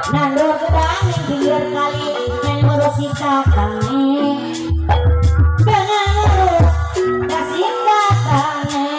Nandur gedang ning pinggir kali men ngurusi kakange. Dengan ngurus kasih kakange.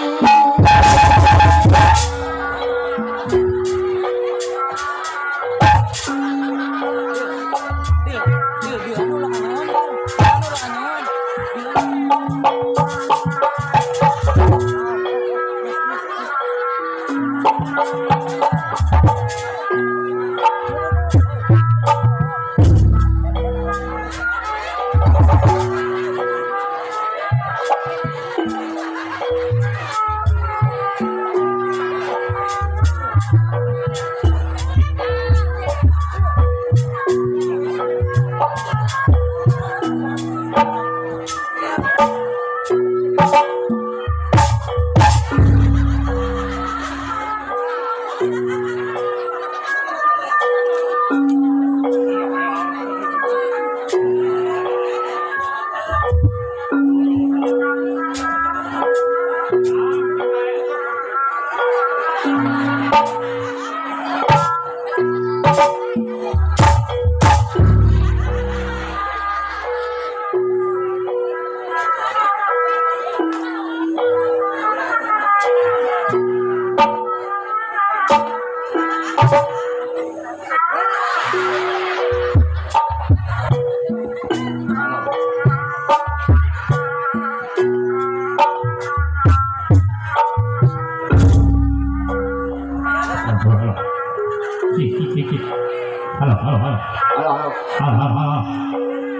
Halo, halo, halo. Halo, halo. Halo, halo, halo.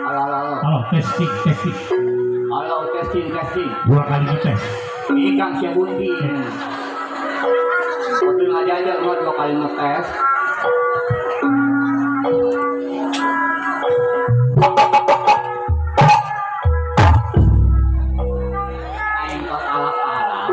Halo, halo, halo. Halo, testing, testing. Halo, testing, testing. Dua kali ngetes. Ini Kang Syabunting. Waktu ngajar gua dua kali ngetes. Aing kok alap-alap.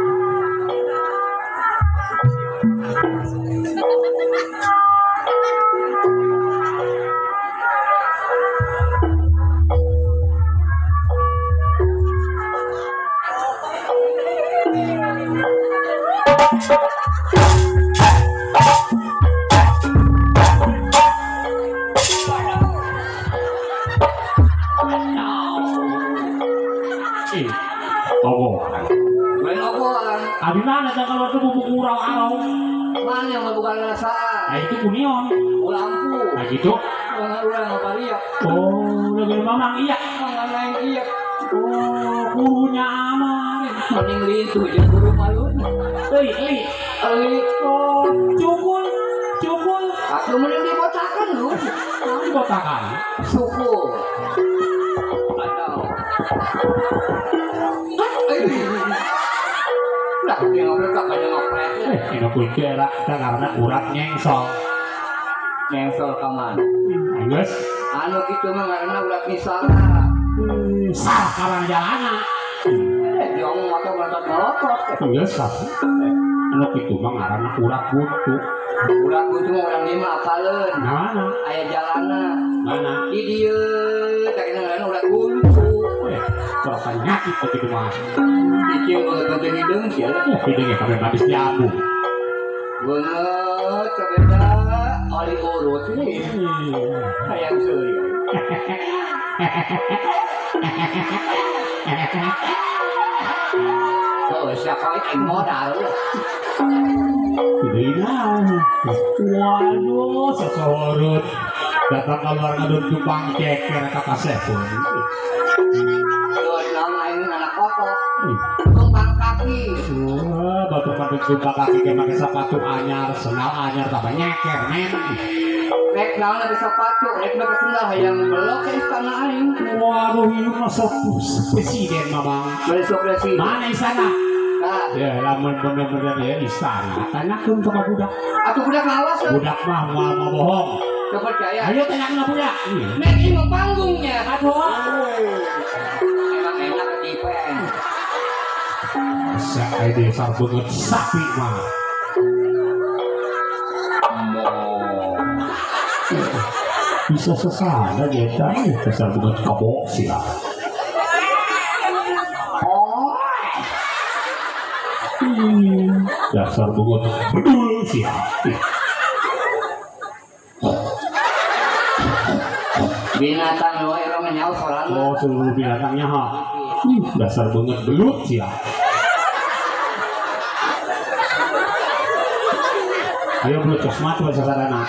Abi mana ada kalau itu bubuk urau-arau? Mana yang bukan rasa? Nah itu kunion. Lampu. Nah gitu. Orang apa iya? Oh, lagi mamang iya. Mamang lain iya. Oh, gurunya aman. Mending lintu jeung guru malu. Euy, euy. Euy. Oh, cukul, cukul. Aku mending dibotakan lu. Dibotakan. Suku. Atau. Lah, yang ngobrol tak banyak ngobrol. Ini kunci era karena urat nyengsol. Nyengsol ka mana? Geus. Anu kitu mah ngaranna urat misalna. Sah karang jalana. Dia ngomong motor melotot melotot. Geus sah. Anu kitu mah ngaranna urat buntu. Urat buntu mah urang ieu mah apaleun. Mana? Aya jalana. Mana? Di dieu teh ngaranna urat buntu. Kalau penyakit begitu mah. Cicing banget hidung sih ya. Hidungnya kami habis jamu. Banget kabeda oli urut ini. Hayang seuri. Oh, siapa yang modal? Waduh, sesorot. Datang keluar ngedun cupang ceker kata sepun. Tumpang kaki. Wah, batu batu tumpang kaki kayak pakai sepatu anyar, sendal anyar tambah nyeker men. Rek naon ada sepatu, rek make sendal hayang belok ke istana aing. Waduh, ieu mah sok presiden mah bang. Bari sok presiden. Mana istana? Nah, ya lamun bener-bener ya istana. Tanyakeun ka budak. Atuh budak ngawas. Budak mah moal mau bohong. Teu percaya. Ayo tanyakeun ka budak. Nek ieu mah panggungnya. Aduh. Emang enak ketipen. Saya dasar banget sapi mah. Bisa sesana dia tahu dasar banget kabok sih lah. Dasar banget bedul sih. Binatang wae urang mah nyaho sorangan. Oh, seluruh binatangnya ha. Ih, dasar banget belut sih ya. Ayo belut cosma coba sasarana.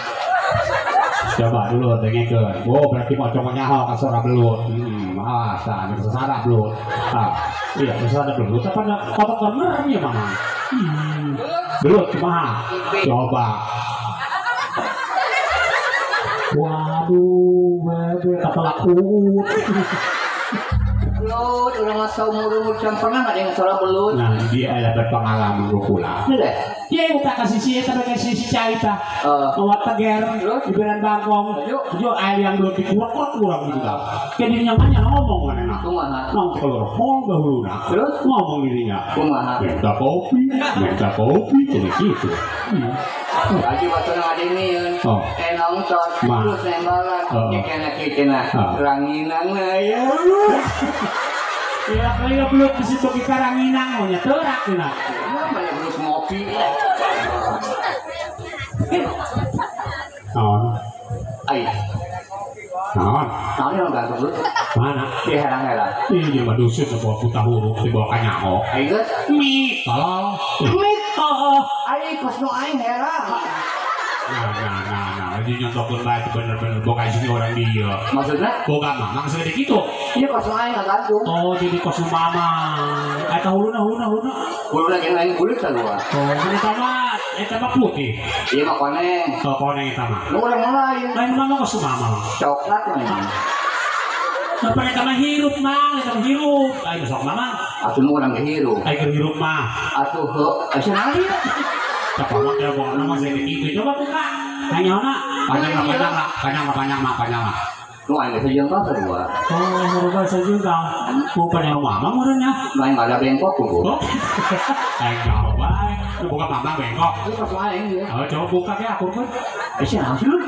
Coba dulu dengekeun. Oh, berarti pocong nyaho ka sora belut. Awas tah anu sasara belut. Ah, iya sasara belut apa kotok bener ieu mah. Belut kumaha? Coba. Waduh, bebe kapalak uut. Belut, urang mah saumur-umur can pernah nggak dengar suara belut. Nah, dia adalah berpengalaman kula. Iya, tak kasih si eta kasih si cai tah. Mawa teger, ibaran bangkong. Yo air yang belum dikuak-kuak kurang gitu tah. Kayak dirinya mah ngomong manehna. Kumaha? Nong keluar hol bahuluna. Terus ngomong dirinya. Kumaha? Minta kopi, jadi gitu. Lagi waktu ngadenin, nonton, terus nembalan, kena ranginang ya. Iya, kalau belut di situ kita ranginang, maunya terak tina. Namanya belut ngopi. Naon? Ai. Naon? Naon yang ganteng belut? Mana? Di herang-herang. Ih, di mah dusun sebuah buta huruf di bawah kanyaho. Ai geus? Mi, tolol. Mi, oh. Ai kos nu aing herang. Nah, ini nyontokeun bae bener-bener boga sini orang dia. Maksudnya? Boga mamang segede kitu. Iya kos nu aing ngagantung. Oh, jadi kos nu mamang. Eta huluna. Huluna jeung aing kulit sarua. Oh, eta mah putih. Iya mah koneng. Oh, koneng eta mah. Nu urang lain. Lain mah kos nu mamang. Coklat mah ini. Napa eta mah hirup mah, eta mah hirup. Aing sok mamang. Atuh nu urang ge hirup. Aing keur hirup mah. Atuh heuh, cenah ieu. Coba dia bawa nama saya gitu, coba buka. Tanya mana? Panjang lah. Lu aing sejengkal sarua. Oh, sarua sejengkal. Bukan yang mama meureun nya. Lu aing ada bengkok ku. Oh. Aing jauh bae. Lu buka mama bengkok. Lu pas aing ya. Oh, coba buka ke aku kan. Sia sih lu.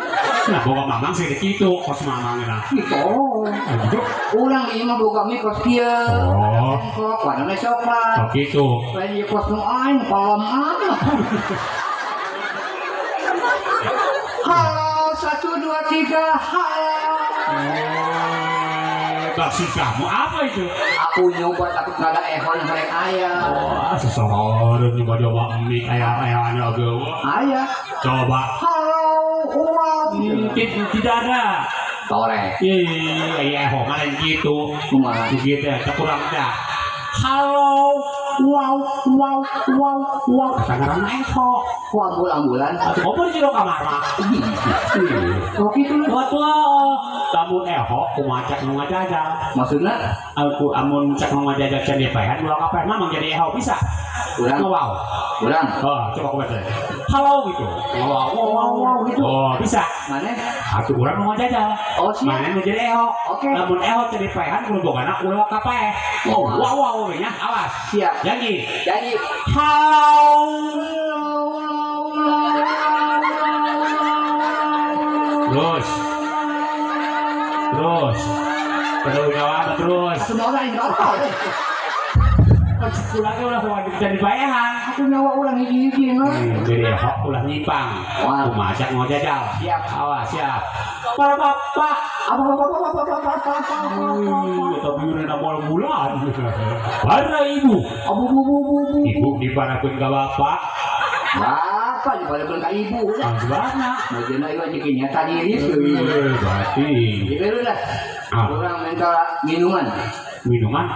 Nah, boga mamang sih kitu kos mamang na. Gitu. Urang ieu mah boga mie kos kieu. Oh. Bengkok, warnana coklat. Oh, gitu. Lain ieu kos nu aing kolom aing. Halo, 1 2 3, halo. Maksud kamu apa itu? Aku nyoba takut nggak ada ehon mereka ayah. Wah, seseorang nyoba-nyoba mie ayah-ayah agak. Ayah. Coba. Halo, wow. Tidak ada. Torek. Iya, ehon malah gitu. Kumaha? Begitu ya, kurang ada. Halo, wow, wow, wow, wow. Kata-kata eho. Ku ambul-ambulan. Atuh kopo di jero kamar mah. Oh gitu. Waduh, lamun eho kumaha cak nu ngajajal. Maksudna? Aku amun cak nu ngajajal can dipaehan ulah kapaehan mah jadi eho bisa. Urang. Wow. Urang. Oh, coba ku baca. Halo gitu. Wow, wow, wow, wow gitu. Oh, bisa. Mana? Atuh urang nu ngajajal. Oh, siap. Mana nu jadi eho. Oke. Lamun eho can dipaehan kudu bogana ulah kapaeh. Oh, wow, wow nya, awas. Siap. Janji. Janji. Halo. Terus. Terus. Perlu nyawa terus. Semua orang yang apa? Ulangnya ulah jadi bayahan. Aku nyawa ulang hiji-hiji no. Jadi hok ulah nyimpang. Kumaha cak mau jajal. Siap. Awas siap. Para bapak. Apa apa apa apa apa apa apa. Tapi udah moal bulan. Para ibu. Abu bu bu bu. Ibu diparahkeun ka bapak. Bapak diparahkeun ka ibu. Sebabna. Mojena ieu jeung nyata diri seuih. Berarti. Jadi udah. Urang minta minuman. Minuman?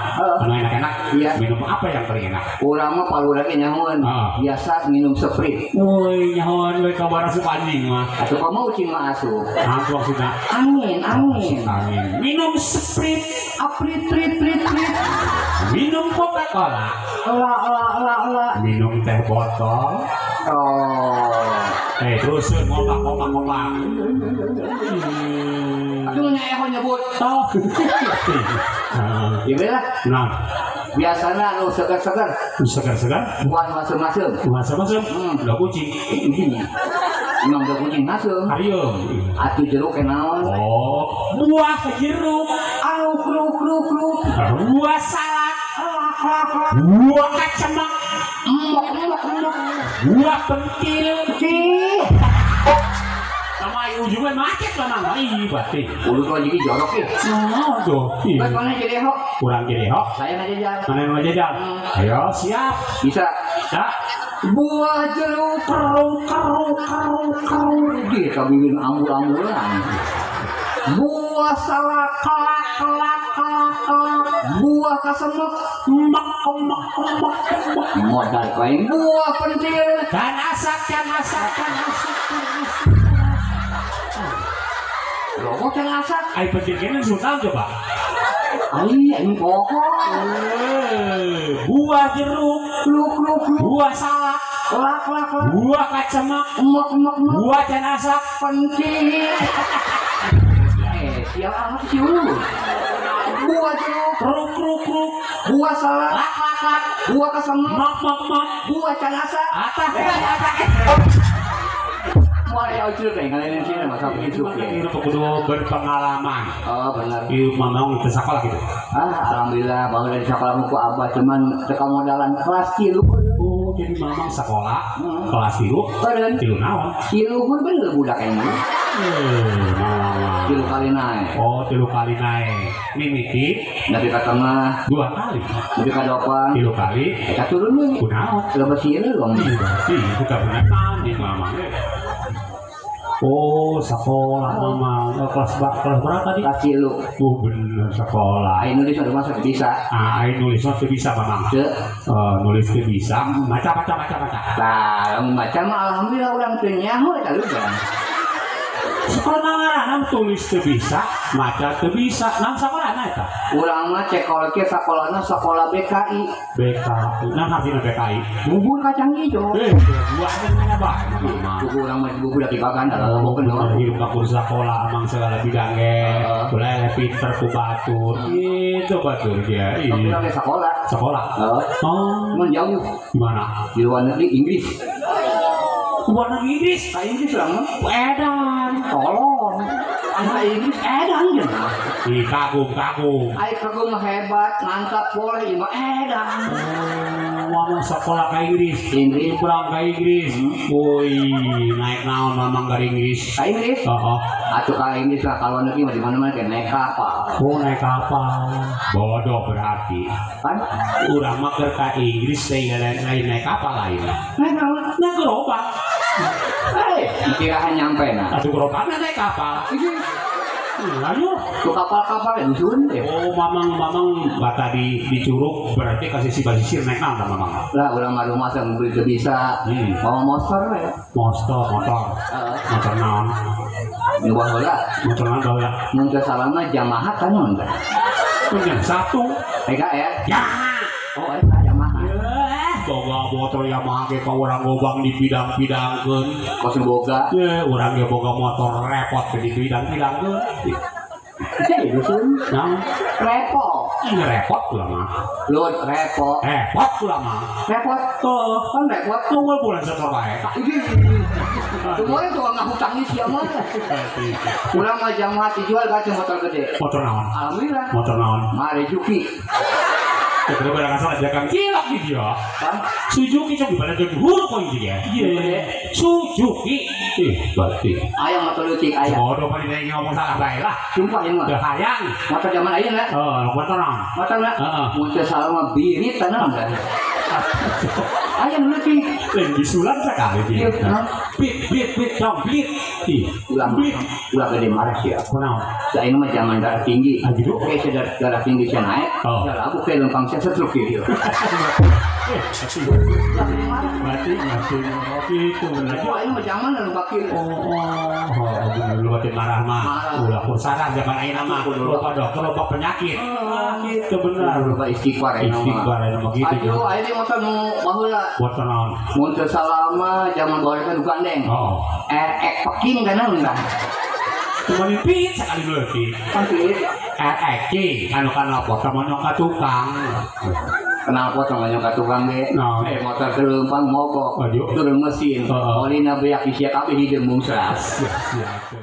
Anu enak-enak? Iya. Minum apa yang paling enak? Urang mah palura ge nyahoan. Biasa minum Sprite. Woi, nyahoan we ka barang suka anjing mah. Atuh komo ucing mah asup. Nah, maksudna? Angin, angin. Angin. Minum Sprite. Aprit, prit, prit, prit. Minum Coca-Cola. La, la, la, la. Minum teh botol. Oh. Terus ngomong. Atuh nya eho nyebut. Toh. Iya lah. Nah, biasanya nu segar-segar. Segar-segar? Bukan masem-masem. Masem-masem? Udah kucing. Emang udah kucing masem. Ayo. Atuh jeruk kenaon. Oh, buah jeruk. Anu kruk kruk kruk. Buah salak. Buah kacamata. Emok emok emok. Buah pentil. Sama Ujung-ujungnya macet lah mang. Ih berarti. Udah tuh jadi jorok ya. Oh tuh. Bas mana jadi hok? Kurang jadi hok. Saya ngajajal. Mana yang ngajajal? Ayo siap. Bisa. Bisa. Buah jeruk keruk keruk keruk keruk. Dia kabiwin ambul-ambulan. Buah salak kelak kelak kelak kelak. Buah kasemek mek mek mek mek. Modal kain buah pentil. Dan asak dan asak dan asak dan asak. Rokok dan asak. Ai pentil kene sultan coba. Ai ini pokok. Buah jeruk luk luk luk. Buah salak lak lak lak. Buah kacemek mek mek mek. Buah can asak pentil. Sial amat sih lu. Buah jeruk kruk kruk kruk. Buah salak lak lak lak. Buah kesemek mak mak mak. Buah canasa atas atas. Mulai jauh kayak kalian sini masa itu itu kudu berpengalaman. Oh benar. Ieu mamang teu sakola gitu. Ah alhamdulillah baru dari sekolah ku abah cuman teu modalan kelas 3. Oh jadi mamang sekolah kelas 3. Tilu naon? Tilu pun bener budak ini. Mamang. 3 kali naik. Oh 3 kali naik. Mimiti nepi ka tengah 2 kali. Nepi ka depan 3 kali. Eta turun we. Kunaon? Lebet sieun dong. Ih kita bener di mamang. Oh, sekolah mamang. Kelas berapa tadi? Kelas 3. Oh, bener sekolah. Aing nulis udah masuk bisa. Ah, aing nulis masih bisa mamang. Nulis teu bisa. Baca baca baca baca. Lah, baca mah alhamdulillah urang teu nyaho eta lupa. Sekolah ngaranna tulis teu bisa, maca teu bisa. Nang sakolana eta? Urang mah cekol ke sakolana sekolah BKI. BKI. Nang artina BKI? Bubur kacang hijau. Buahnya mana bae mamang. Bubur urang mah bubur da pibagan da lobokeun doang. Hidup ka sekolah amang segala bidang ge. Boleh pinter ku batur. Itu batur dia. Tapi urang ge sekolah. Sekolah. Heeh. Oh, mun jauh. Di mana? Di luar negeri Inggris. Luar negeri Inggris? Ka Inggris urang mah. Edan. Tolong. Ka Inggris edan jeung. Ih kagum kagum. Ai kagum hebat, mantap boleh ieu mah edan. Mamang sekolah ka Inggris. Inggris pulang ka Inggris. Woi, naik naon mamang ka Inggris? Ka Inggris? Heeh. Atuh ka Inggris lah kalau negeri mah di mana-mana ke naik kapal. Oh, naik kapal. Bodoh berarti. Kan urang mah keur ka Inggris teh lain naik kapal lain. Naik naon? Naik gerobak. Hei, kirahan nyampe nah. Atuh gerobakna naik kapal. Ayo, ke kapal-kapal yang dusun deh. Oh, mamang bata di curug berarti kasih si basisir naik naon mamang. Lah, urang mah rumah saya mobil teu bisa. Bawa motor ya. Motor, motor. Motor naon? Nu baheula. Motor naon baheula? Mun teu salah mah Yamaha kan naon teh? Punya satu. PKR. Yamaha. Oh, eta Yamaha. Boga motor Yamaha ge ka urang gobang di bidang-bidangkeun. Kos boga. Ye, urang ge boga motor repot di bidang-bidangkeun. Jadi dusun. Nah, repot. Ini repot lah mah. Lu repot. Repot lah mah. Repot. Tuh, kan repot. Tunggu bulan setor bae. Semua itu orang ngahutang di siang mah. Urang mah Yamaha dijual ka motor gede. Motor naon? Alhamdulillah. Motor naon? Marejuki. Terus barang salah dagang cilok di dia. Suzuki coba pada jadi huruf kok ini ya. Iya. Suzuki. Ih, berarti. Ayam motor leutik ayam. Bodoh paling ngomong salah bae lah. Sumpah ieu mah. Teu hayang. Motor zaman ayeuna. Heeh, motor naon? Motor na. Heeh. Mun teu salah mah birit tanah kan. Ayam leutik. Lain bisulan sakali dia. Bit bit bit dong bit. Ih, ulah bit. Ulah gede marah sia. Kunaon? Saya mah zaman darah tinggi. Ah gitu. Oke, saya darah tinggi saya naik. Saya labu ke lempang saya setruk gitu. Berarti masih itu benar. Wah, ini mah zaman lalu bakir. Oh, bener lu batin marah mah. Ulah kursaran zaman ayeuna mah. Lupa dokter, lupa penyakit. Ah, gitu benar. Lupa istighfar ayeuna mah. Istighfar ayeuna mah gitu. Aduh, ayeuna motor nu baheula. Motor naon? Mun teu salah mah zaman baheula kan gandeng. Oh. RX Peking kan naon tah? Cuma dipit sekali leutik. Kan pit. RX anu kana pot monyong ka tukang. Kenapa monyong ka tukang ge? Motor teu leumpang mogok. Turun mesin. Olina beak isia kabeh hideung mungsras. Siap, siap.